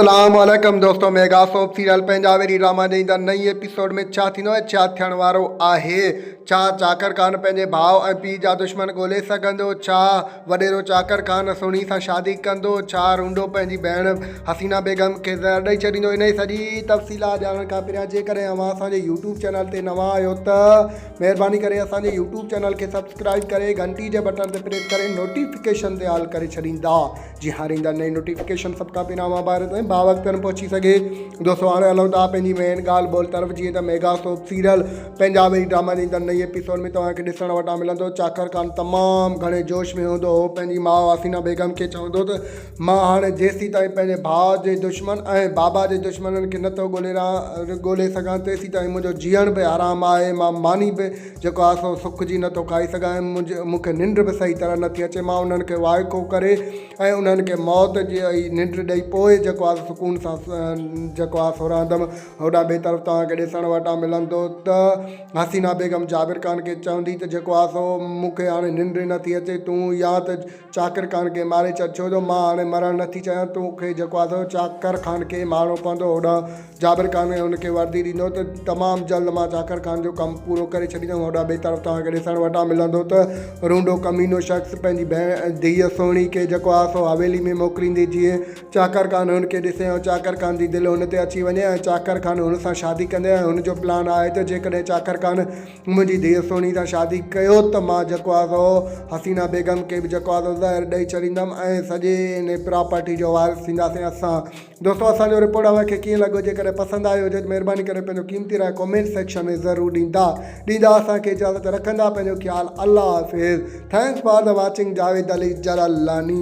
اسلام عليڪم دوستو ميگا سوپ سيريل پنهنجا ويري ڊراما جي ايندڙ نئين ايپيسوڊ ۾ ڇا ٿيندو ۽ ڇا ٿيڻ وارو آهي ڇا چاڪر خان پنهنجي ڀاء ۽ پيء جا دشمن ڳولي سگهندو ڇا وڏيرو چاڪر خان سهڻي سان شادي ڪندو ڇا رونڊو پنهنجي ڀيڻ حسينا بيگم کي زهر ڏئي ڇڏيندو انهي سڄي تفصيلات ڄاڻڻ کان پهريان جيڪڏهن اوهان اسان جي يوٽيوب چينل تي نوان آهيو ته مهرباني ڪري اسان جي يوٽيوب چينل کي سبسڪرائب ڪري گهنٽي جي بٽڻ تي پريس ڪري نوٽيفڪيشن تي آل ڪري ڇڏيندا جي هاريندا نئين نوٽيفڪيشن سڀ کان پهريان اوهان ڀائرن تائين باوقت تائين پهچي سگهي. دوستو هاڻي هلون ٿا پنهنجي مين ڳالهه ٻولهه طرف جيئن ته ميگا سوپ سيريل پنهنجا ويري ڊراما جي ايندڙ نئين ايپيسوڊ ۾ توهان کي ڏسڻ وٽان ملندو چاڪر خان تمام گهڻي جوش ۾ هوندو هو پنهنجي ماء حسينه بيگم کي چوندو ته مان هاڻي جيسيتائين پنهنجي ڀاء جي دشمن ۽ بابا جي دشمنن کي نٿو ڳولي رهان ڳولي سگهان تيسيتائين منهنجو جيئڻ به حرام آهي مان ماني به جيڪو آهي سو سک جي نٿو کائي سگهان ۽ منهنجي مون کي ننڊ به صحيح طرح نٿي اچي. مان انهن کي وائکو ڪري ۽ انهن کي موت جي ننڊ ڏئي پوء جيڪو آهي سو سڪون سان جيڪو آهي سو رهندم. هوڏانهن ٻئي طرف توهان کي ڏسڻ وٽان ملندو ته حسينه بيگم جابر خان کي چوندي ته جيڪو آهي سو مون کي هاڻي ننڊ ئي نٿي اچي تون يا ته چاڪر خان کي ماري ڇڏ ڇو جو مان هاڻي مرڻ نٿي چاهيان تو کي جيڪو آهي سو چاڪر خان کي مارڻو پوندو. هوڏانهن جابر خان هن کي وردي ڏيندو ته تمام جلد مان چاڪر خان جو ڪم پورو ڪري ڇڏيندم. هوڏانهن ٻئي طرف توهان کي ڏسڻ وٽان ملندو ته رونڊو ڪمينو شخص پنهنجي ڀيڻ ڌيء سهڻي کي جيڪو آهي سو حويلي ۾ موڪليندي جيئن چاڪر خان هن کي ڏسي ۽ چاڪر خان جي دل هن تي اچي وڃي ۽ چاڪر خان هن سان شادي ڪندي ۽ هن جو پلان آهي ته جيڪڏهن چاڪر خان منهنجي ڌيء سهڻي سان شادي ڪيو ته مان جيڪو آهي سو حسينه بيگم کي به جيڪو آهي سو زهر ڏئي ڇڏيندم ۽ سڄي ان پراپرٽي جو وارث ٿينداسين اسان. دوستو اسان جو رپورٽ اوهان کي ڪيئن لڳو جيڪڏهن پسند آيو هجي ته مهرباني ڪري پنهنجو قيمتي راء ڪمينٽ سيڪشن ۾ ضرور ڏيندا ڏيندا اسان کي اجازت رکندا پنهنجو خيال الله حافظ thanks for the watching Javed Ali Jalalani.